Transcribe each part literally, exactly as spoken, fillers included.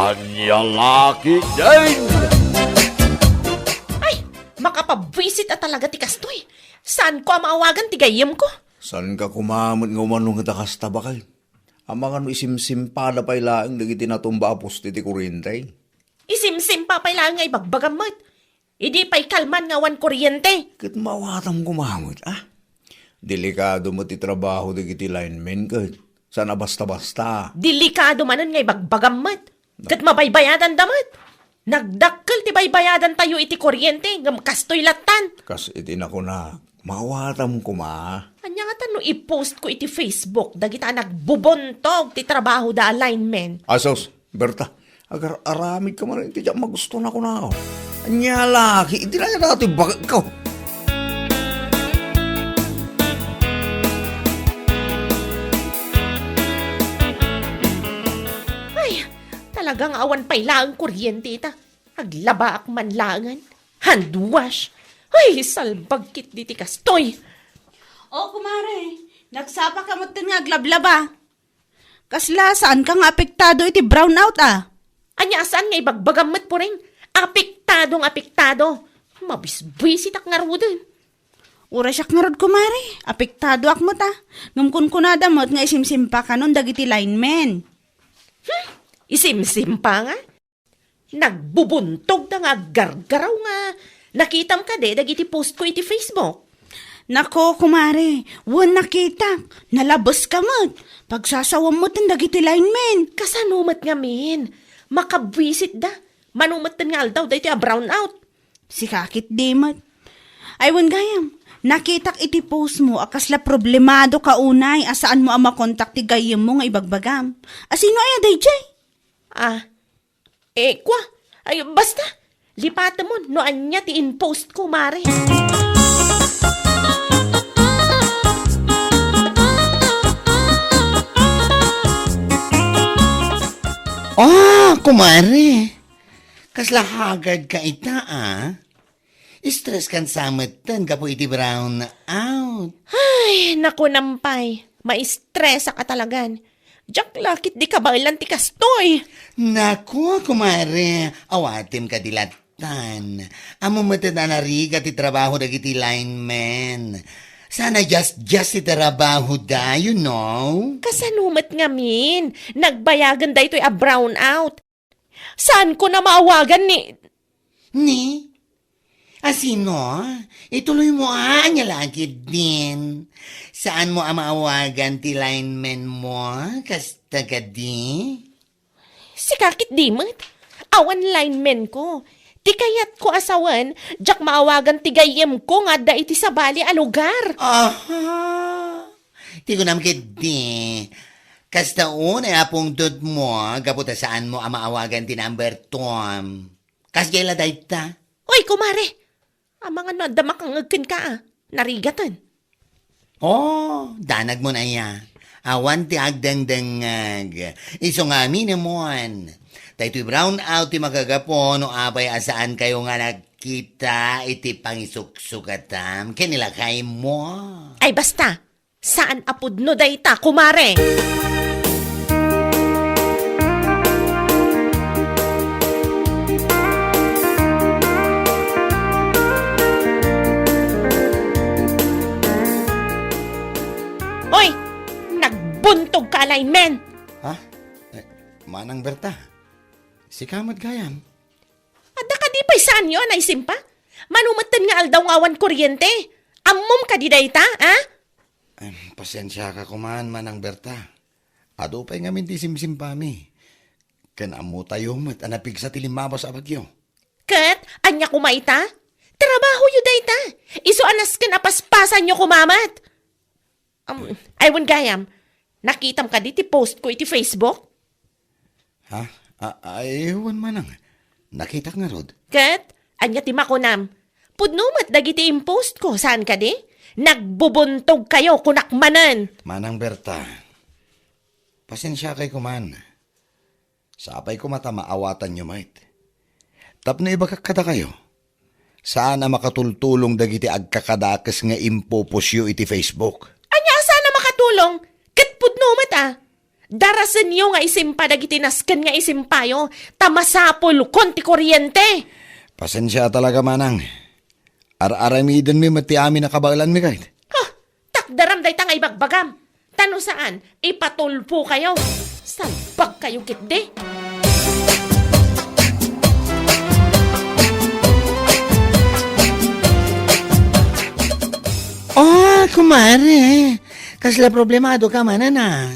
Ania la ketdin? Ay, makapabwisit a talaga ti kastoy. Saanko a maawagan ti gayyemko? Saanka koma met nga umano ita kasta, baket? Amangan no isimsimpada pay laeng dagiti natumba a poste ti kuriente. Isimsimpa pay laeng nga ibagbagam met. Idi pay kalman nga awan kuriente. Ket maawatam koma met, ah? Delikado met ti trabaho dagiti linemen ket. Saan a basta-basta. Delikado manen nga ibagbagam met. Ket mabaybayadanda met. Nagdakkel ti baybayadantayo iti kuriente, ngem kastoy lattan. Kas iti nakunak, maawatam koma. Ania ngata no i-postko iti Facebook dagita a nagbubuntog ti trabahoda a linemen? Asos, Berta, agar-aramidka man iti diak magusto, nakunak. Ania la ketdin, ania dayta ti baketko? Ay, talaga nga awan pay laeng kuryente ita. Aglabaak man laengen. Hand wash. Ay, salbag ketdi ti kastoy. O, kumare, nagsapaka metten nga aglablaba. Kasla, saanka nga apektado iti brownout, a? Ania a saan nga ibagbagam met, Puring? Apektado nga apektado. Mabisbisitak ngaruden. Uray siak ngarud, kumare. Apektadoak met, a. Ngem kunkunada met nga isimsimpakanon dagiti linemen. Hmm? Isimsimpa nga? Nagbubuntogda nga aggargaraw nga nakitam kadi dagiti postko iti Facebook? Nako, kumare, wen nakitak. Nalabeska met. Pagsasawam metten dagiti linemen. Kasano met ngamin? Makabwisitda. Mano metten nga aldaw daytoy a brownout. Sika ketdi met. Ay, wen gayam, nakitak iti postmo a kasla problemadoka unay a saanmo a makontak ti gayyemmo nga ibagbagam. A sino aya daydiay? Ah, Eh, kua, ay, basta, lipatemon no ania ti in-postko, mare. Ah, kumare. Kasla haggard ka ita, a? Stress kan sa metten gapu iti brownout. Ay, nakunam pay. Maistresak a talagan. Diak la ketdi kabaelan ti kastoy. Naku, kumare, awatem kadi lattan. Ammom metten a narigat ti trabaho dagiti linemen. Saan a diasdias ti trabahoda, you know? Kasano met ngamin? Nagbayagen daytoy a brownout. Saanko a maawagan ni... Ni? A sino? Ituloymo, a, ania la ketdin. Saanmo a maawagan ti linemenmo, kasta kadi? Sika ketdi met. Awan linemenko. Ti kayatko a sawen, diak maawagan ti gayyemko nga adda iti sabali a lugar. Aha. Ti kunam ketdi, kasta unay a pungtotmo gapu ta saanmo a maawagan ti number two. Kasdiay la dayta? Oy, kumare! Amangan no adda makangngeg kenka, a. Narigaten. Oh, danagmon aya. Awan ti agdengdengngeg. Isu nga aminemon. Daytoy brownout ti makagapu no apay a saankayo nga nagkita iti pangisuksukatam ken ni lakaymo. Ay, basta! Saan a pudno dayta, kumare! Oy! Nagbuntogka a linemen! Ha? Eh, Manang Berta, sika met gayam? Adda kadi pay saanyo a naisimpa? Mano metten nga aldaw nga awan kuryente? Ammom kadi dayta, a? Em, pasiensiaka koman, Manang Berta. Adu pay ngamin ti simsimpami. Ken ammotayo met a napigsa ti limmabas a bagyo. Ket ania koma ita? Trabahoyo dayta. Isu a nasken a paspasanyo koma met. Um, ay, wen gayam, nakitam kadi ti postko iti Facebook? Ha? A-, ay, wen, Manang. Nakitak ngarud. Ket, ania ti makunam? Pudno met dagiti in-postko, saan kadi? Nagbubuntogkayo, kunak manen. Manang Berta, pasiensiakay koman. Sapay koma ta maawatanyo met. Tapno ibagak kadakayo, saan a makatultulong dagiti agkakadakes nga impopostyo iti Facebook. Ania a saan a makatulong? Ket pudno met, a. Darasenyo nga isimpa dagiti nasken nga isimpayo, ta masapulkon ti kuryente. Pasensia talaga, manang. Ar-aramidenmi met ti amin a kabaelanmi, kayat. Ha! Takderam dayta nga ibagbagam. Ta no saan, ipatulpo kayo. Salbag kayo, kitdi. Oh, kumare. Kasla problemado ka manen, a?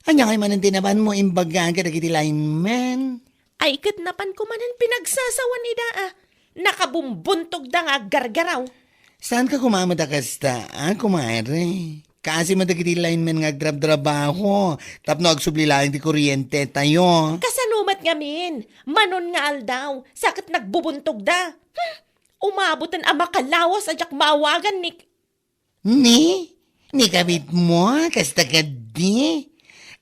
Ania ngay manen ti napanmo imbagak kadagiti linemen? Ay, ket napanko manen pinagsasawan ida, a. Nakabumbuntogda nga aggargaraw. Saanka koma met a kasta, a, kumare? Kaasi met dagiti linemen nga agtrabtrabaho tapno agsubli laeng ti kuryente tayo. Kasano met ngamin? Manon nga aldaw, sa ket nagbubuntogda. Hmm, umaboten a makalawas a diak maawagan ni Ni? Ni kabitmo? Kasta kadi?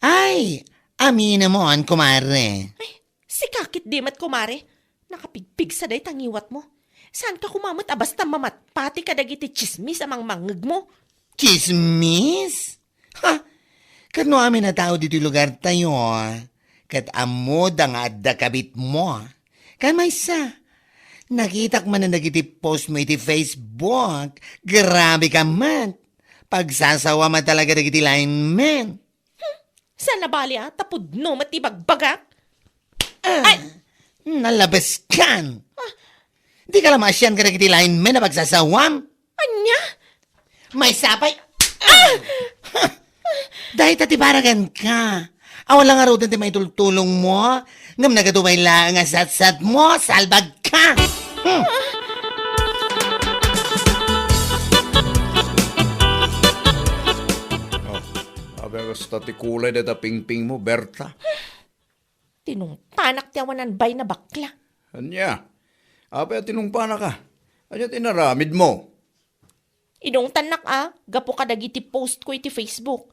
Ay, aminamon, kumare. Ay, sika ketdi met, kumare. Nakapigpigsa dayta ngiwatmo. Saanka koma met a basta mamatpati kadagiti tsismis a mangmangngegmo. Tsismis? Ha? Ket no amin a tao ditoy lugartayo, ket ammoda nga adda kabitmo. Ken maysa, nakitak manen dagiti postmo iti Facebook. Grabe ka met. Pagsasawa met talaga dagiti linemen. Hmm, saan a bali, a, ta pudno met ti bagbagak. Ah, ay! Nalabes kan! Ah. Di ka la maasian kadagiti linemen a pagsasawam? Ania? Maysa pay. Ah! Dayta ti paraganka. Awan la ngaruden ti maitultulongmo, ngem nagatubay laeng a satsatmo, salbagka. Hmm. Oh, apay a kasta ti kulay dayta pingpingmo, Berta? Tinungpanak ti awanan bain a bakla. Ania? Apay a tinungpanaka? Ania ti inaramidmo? Inungtannak a, gapu kadagiti postko iti Facebook.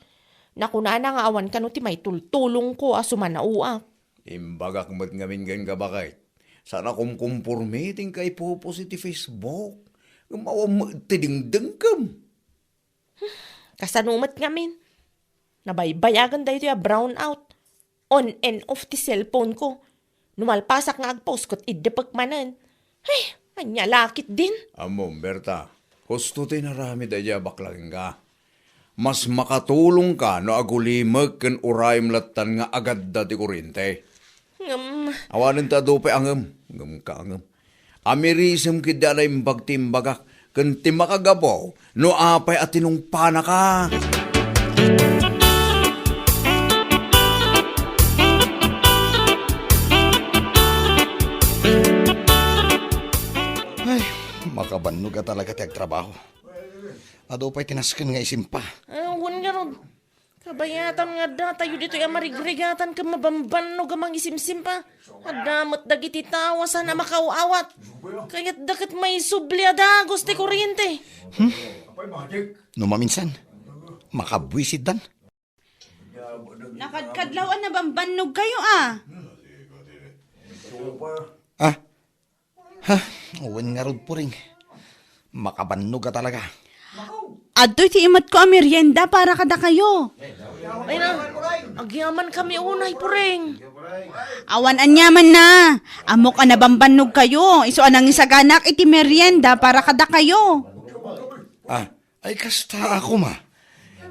Nakunana nga awan kano ti maitultulongko a sumanaoak. Imbagak met ngamin kenka, baket. Saan a kumkumporme ti inka ipopost iti Facebook. Ngem awan met ti dengdengkem. Kasano met ngamin? Nabaybayagan daytoy a brownout. On and off ti cellphone ko. No malpasak nga agpost ket iddepek manen. Ay, ania la ketdin? Ammom, Berta, husto ti inaramid daydiay a bakla kenka. Mas makatulongka no agulimek ken urayem lattan nga agadda ti kurente. Ngem awanen ta adu pay a ngem, ngem ka a ngem. Amirisem ketdi a naimbag ti imbagak, ken ti makagapu no apay a tinungpanaka. Ay, makabannog a talaga ti agtrabaho. Adu pay ti nasken nga isimpa. Awan ngarud. Kabayatan nga adda tayo ditoy a marigrigatan ken mabambannog a mangisimsimpa. Adda met dagiti tao a saan a makaaw-awat. Kayatda ket maisubli a dagus ti kuriyente. Hmm? No maminsan, makabuisit dan. Nakadkadlaw a nabambannog kayo, a. Ah, Ha, wen ngarud, Puring. Makabannog a talaga. Adtoy ti imatko a merienda para kadakayo. Ay na, agyaman kami unay, Puring. Awan aniaman na. Ammok a nabambannog kayo. Isu a nangisaganak iti merienda para kadakayo. Ah, Ay, kasta a koma.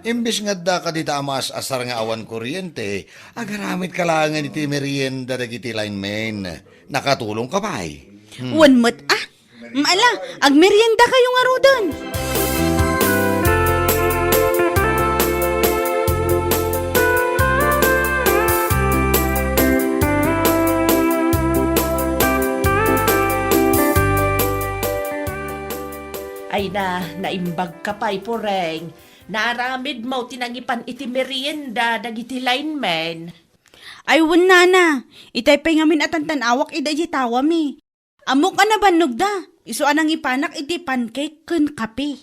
Imbes nga adda kadita a maas-asar nga awan kuryente, agaramidka laengen iti merienda dagiti linemen. Nakatulongka pay. Hmm. Wen met, a. Ala, agmerienda kayo ngaruden. Ay na, naimbagka pay, Puring. Naaramidmo ti nangipan iti merienda dagiti linemen. Ay, wen, nana. Itay pay ngamin a tantan-awak ida idiay tawami. Ammok a nabannogda. Isu a nangipanak iti pancake ken kape.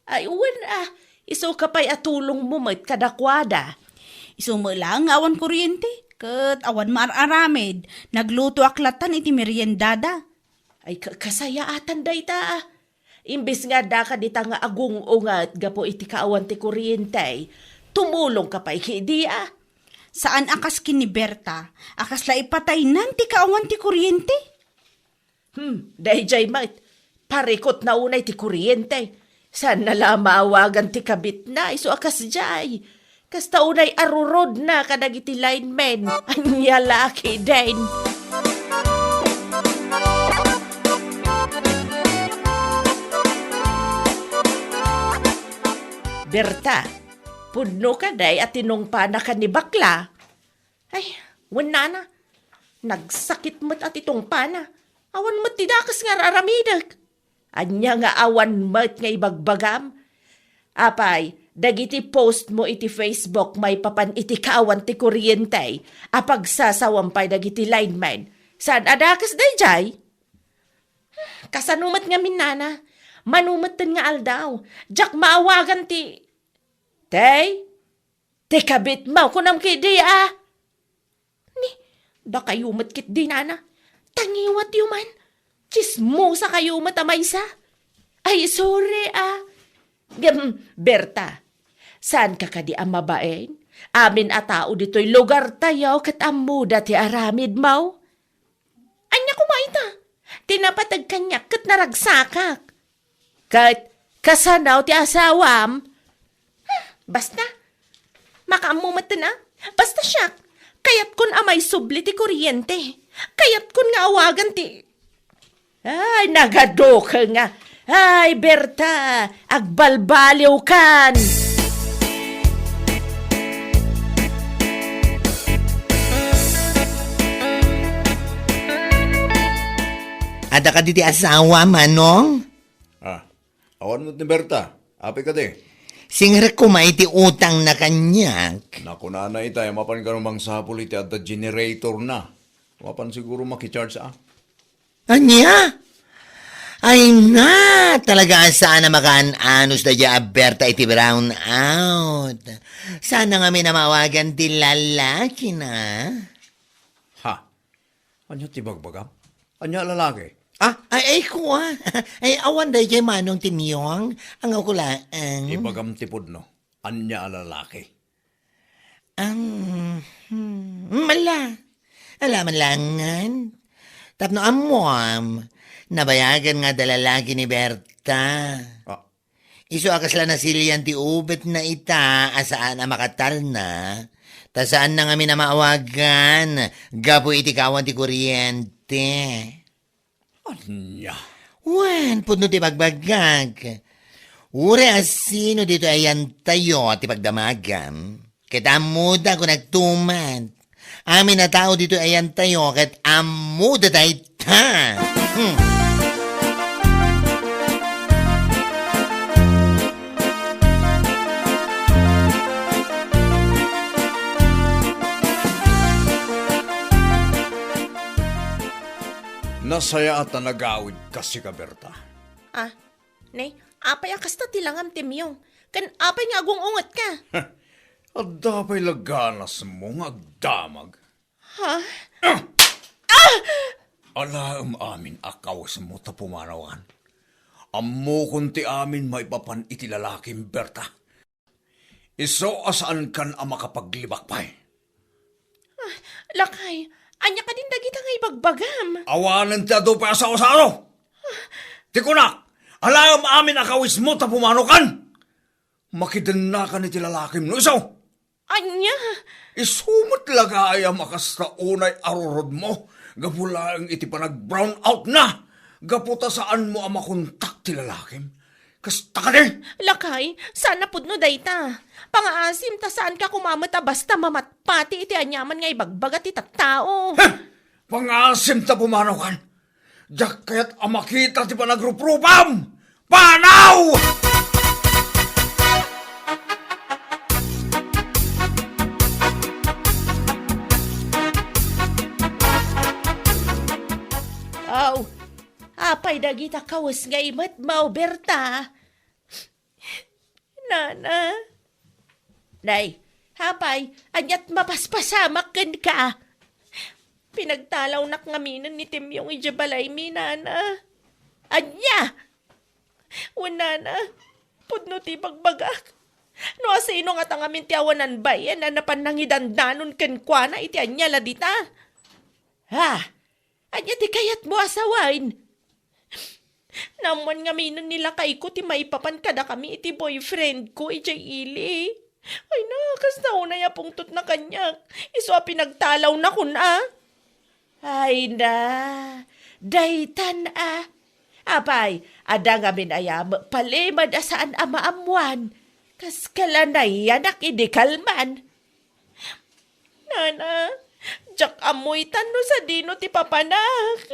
Ay, wen, a. Isuka pay a tulongmo met kadakuada. Isu met laeng nga awan kuryente, ket awan maar-aramid. Naglutoak lattan iti meriendada. Ay, ka-, kasayaatan dayta, a. Imbes nga adda kadita nga agung-unget gapu iti kaawan ti kuryente, tumulongka pay kadi, a. Saan a kas ken ni Berta, a kasla ipataynan ti kaawan ti kuryente? Hmm, daydiay met. Parikutna unay ti kuryente. Saanna la maawagan ti kabitna, isu a kasdiay. Kasta unay arurodna kadagiti linemen. Ania la ketdin? Berta, pudno kadi a tinungpanakan ni bakla? Ay, wen nana, nagsakit met a ti tungpana. Awan met ti dakes nga ar-aramidek. Ania nga awan met nga ibagbagam? Apay, dagiti post mo iti Facebook maipapan iti kaawan ti kuryente a pagsasawam pay dagiti linemen. Saan a dakes daydiay? Kasano met ngamin, nana? Mano metten nga aldaw, diak maawagan ti, tay? Ti kabitmo, kunam ketdi a? Ni, dakayo met ketdi, nana. Tangiwatyo man. Tsismosakayo met a maysa. Ay, sorry, a. Ngem, Berta, saanka kadi a mabain? Amin a tao ditoy lugartayo ket ammoda ti aramidmo. Ania koma ita? Ti napateg kaniak ket naragsakak. Ket kasano ti asawam? Basta, makaammo metten a. Basta siak, kayatkon a maisubli ti kuryente. Kayatkon nga awagan ti... Ay, nagadukel nga. Ay, Berta, agbalbaliwkan. Adda kadi ti asawa, Manong? Ah, awan met ni Berta. Apay kadi? Singrek koma iti utangna kaniak. Nakunana ita, mapan kano mangsapul iti adda generator na. Mapan siguro makicharge, a. Ania? Ay na, talaga a saan a makaan-anos daydiay a Berta iti brownout. Saan a ngamin a maawagan ti lalakina? Ha? Ania ti bagbagam? Ania a lalaki? Ah? Ay, ay, kua. Ay, awan daydiay Manong Timyong. Ang ako laeng. Ibagam ti pudno. Ania a lalaki? Ang, hmm, ala. Ala man langan. Tapno ammoam, nabayagan nga adda lalaki ni Berta. Ah. Isu a kasla nasilian ti ubetna ita a saan a makatalna, ta saanna ngamin a maawagan gapu iti kaawan ti kuryente. Ania? Wen, pudno ti bagbagak. Uray a sino ditoy ayantayo ti pagdamagam, ket ammoda kunakto met. Amin a tao ditoy ayantayo ket ammoda dayta. Hmm. Nasayaat a nagawidka, sika, Berta. Ah, ne, apay a kasta ti langam, Timyong? Ken apay nga agung-ungetka? Adda pay la ganasmo nga agdamag? Ha? Ah! Alaem amin a kawesmo ta pumanawan. Ammokon ti amin maipapan iti lalakim, Berta. Isu a saankan a makapaglibak pay. Ah, lakay, ania kadin dagita nga ibagbagam? Awanen ti adu pay a sao-sao. Ti kunak, alaem amin a kawesmo ta pumanokan. Makidennakan iti lalakim no isu. Ania? Isu met la ngay a makasta unay arurodmo gapu laeng iti panag-brown out na, gapu ta saanmo a makontak ti lalakim. Kasta kadi? Lakay, saan a pudno dayta. Pangaasim ta saanka koma met a basta mamatpati iti aniaman nga ibagbaga ti tattao. Heh! Pangaasim ta pumanaw kan. Diak kayat a makita ti panagruprupam! Panaw! Aw, apay dagita kawes nga imet, Mao Berta? Nana. Nay, apay, ania't mapaspasamak kenka? Pinagtalawnak ngaminen ni Timyong idiay balaymi, Nana. Ania? Wen, Nana, pudno ti ibagbagak. No asino ngata ngamin ti awanan bain a napan nangidandanon kenkuana iti ania la dita? Ha? Ania ti kayatmo a sawen? Naammoan ngaminen ni lakayko ti maipapan kadakami iti boyfriend ko idiay ili. Ay na, kasta unay a pungtotna kaniak. Isu a pinagtalawna kun a. Ay na, daytan a. Apay, adda ngamin aya met palimed a saan a maammoan. Kas kala nayanak idi kalman. Nana, diak ammo itan no sadino ti papanak.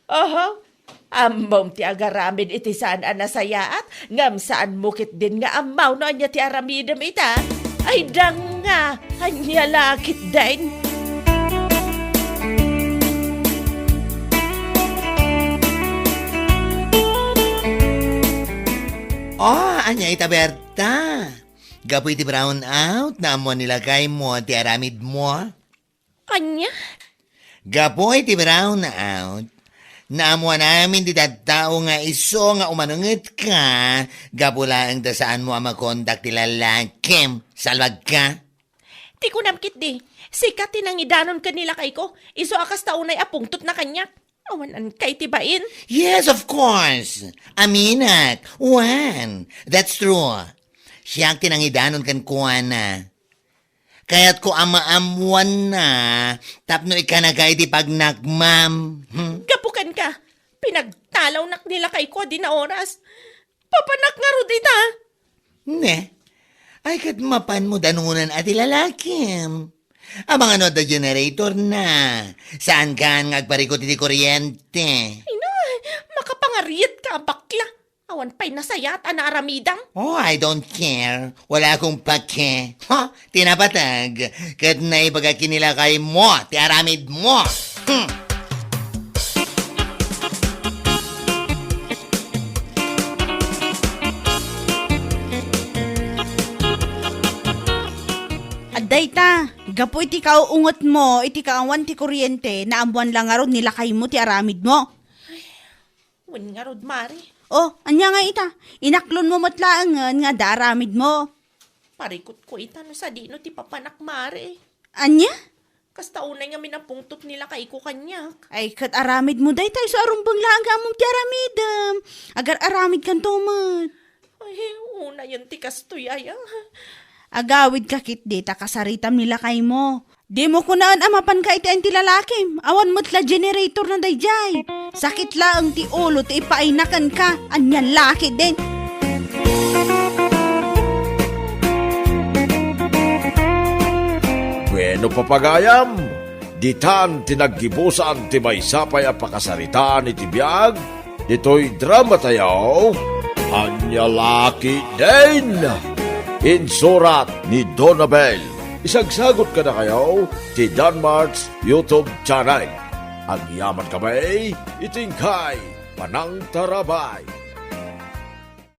Oho, ammom ti agaramid iti saan a nasayaat, ngem saanmo ketdin nga ammaw no ania ti aramidem ita. Ay danga, ania la ketdin? Oh, ania ita, Berta? Gapu iti brown out, naammoan ni lakaymo ti aramidmo? Ania? Gapu iti brown out, naammoan amin ti tattao nga isu nga umanengetka gapu laeng ta saanmo a makontak ti lalakim. Salbagka? Ti kunam ketdi, sika ti nangidanon ken ni lakayko, isu a kasta unay a pungtotna kaniak. Awan-ankay ti bain? Yes, of course. Aminak. Wen, that's true. Siak ti nangidanon kenkuana. Kayatko a maammoanna tapno ikanaka iti pagnakmam. Hmm? Gapu kenka, pinagtalawnak ni lakayko a dina oras. Papanak ngarud ita? Ne? Ay, ket mapanmo danonan a ti lalakim. Amangan no adda generator na. Saankan nga agparikut iti kuryente. Ay na, makapangariet ka a bakla. Awan pay nasayaat a naaramidam. Oh, I don't care. Wala akong pake. Ha? Ti napateg. Ket naibaga ken ni lakaymo ti aramidmo. Hmm. Adda ita, gapu iti kaungetmo iti kaawan ti kuryente, naammoan la ngarud ni lakaymo ti aramidmo. Wen ngarud, Mare. Oh, ania nga ita? Inaklonmo met laengen nga adda aramidmo. Parikutko ita no sadino ti papanak, Mare. Ania? Kasta unay ngamin a pungtot ni lakayko kaniak. Ay, ket aramidmo dayta isu a rumbeng laeng nga ammom ti aramidem. Agar-aramidkanto met. Ay, unayen ti kastoy aya. Agawidka ketdi ta kasaritam ni lakaymo. Dimo kunaen a mapanka iti ayan ti lalakim. Awan met la generator na daydiay. Sakit laeng ti ulo ti ipaayna kenka. Ania la ketdin? Bueno, papagayam, ditan ti naggibusan ti maysa pay a pakasaritaan iti biag ditoy dramatayo, Ania la ketdin? Insurat ni Donabel. Isagsagut kadakayo ti Danmart's YouTube channel. Agyaman kami iti inkay panangtarabay.